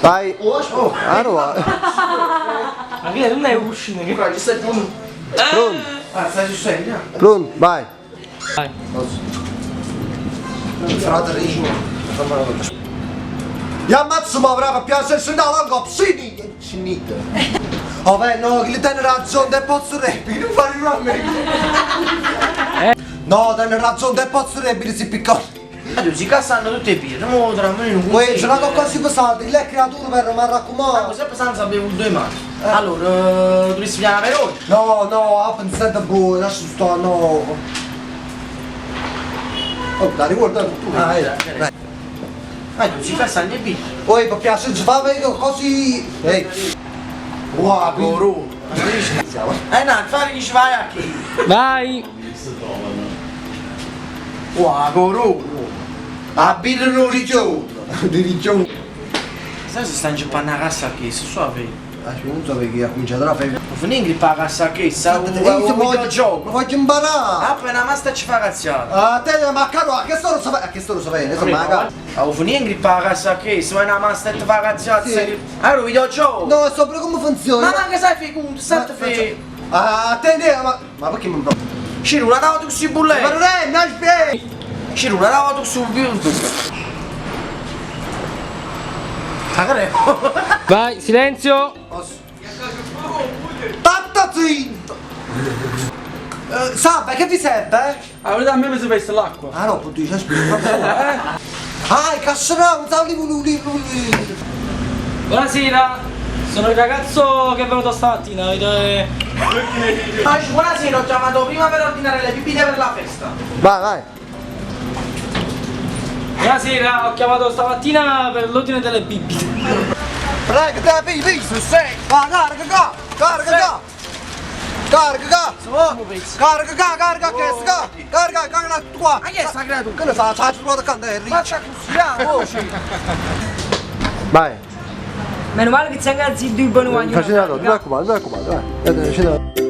Vai. Allora. Ma che non è uscito? Che... Pronto. Pronto, vai. Vai. Ja ammazzo ma brava, piace se no, la psini. Sinita. Oh beh, no, che tiene ragione, te posso repi, non fare a me. No, tiene ragione, te posso repi, si piccolo. Tu si cassano tutte e birre, mo tra me non Uè, ce l'ho quasi pesante, lei è creatura per mi raccomando. Ma sempre senza bevuto due mani. Allora, dovresti pigliare per oggi. No, no, ha pensato buono, lascia sto, no. Oh, dai, riguarda tu. Ah, eh. Ah, tu si cassano le birre. Poi mi piace ci fa vedo così. Ehi. Wow, Corona. Eh no, fare che ci vai a chi? Vai! Wow, corona. A birra non rigione. Di rigione. Sai se sta inceppando la cassa che se so avere. Ah, non so perché ha cominciato la febbre. Ma finì in grippa la cassa che sa un Io videogioco. Ma voglio imparare. Appena ma sta ci fa cazziare. Ah, te ma caro, a che sto lo sapete? A che sto lo sapete? Insomma, caro. Ah, finì in grippa la cassa che se vai una masta e ti fa cazziare. Sì. Allora videogioco. No, so pure come funziona. Ma manca sai fai conto, stai fai. Ah, te ne, ma ma perché mi Ciro, una lava tu si Ma bulletta. non è, non è. Ciro, una lava tu su più. Vai, silenzio! Tanta zitto. Eh, Salve, che vi serve? Ah, verità a me mi si veste l'acqua. Ah no, appunto, dice aspetta. Ah, il casserone, non stavo lì, lì, lì. Buonasera, sono il ragazzo che è venuto stamattina. Avete... Ah, buonasera, ho chiamato prima per ordinare le bibite per la festa. Vai, vai. Buonasera, ho chiamato stamattina per l'ordine delle bibite. Prego, te, vi, vi. Su sei. Va, carica qua, carica qua. Carica qua. Carica qua, carica che sta. Carica, carica qua. Ma che è sta creatura? Che ne fa? C'ha il cantare. Faccia così, ah, oh. Vai. Meno male che c'è anche due buoni guagni. Facci una non ti preoccupare, non ti preoccupare, vai.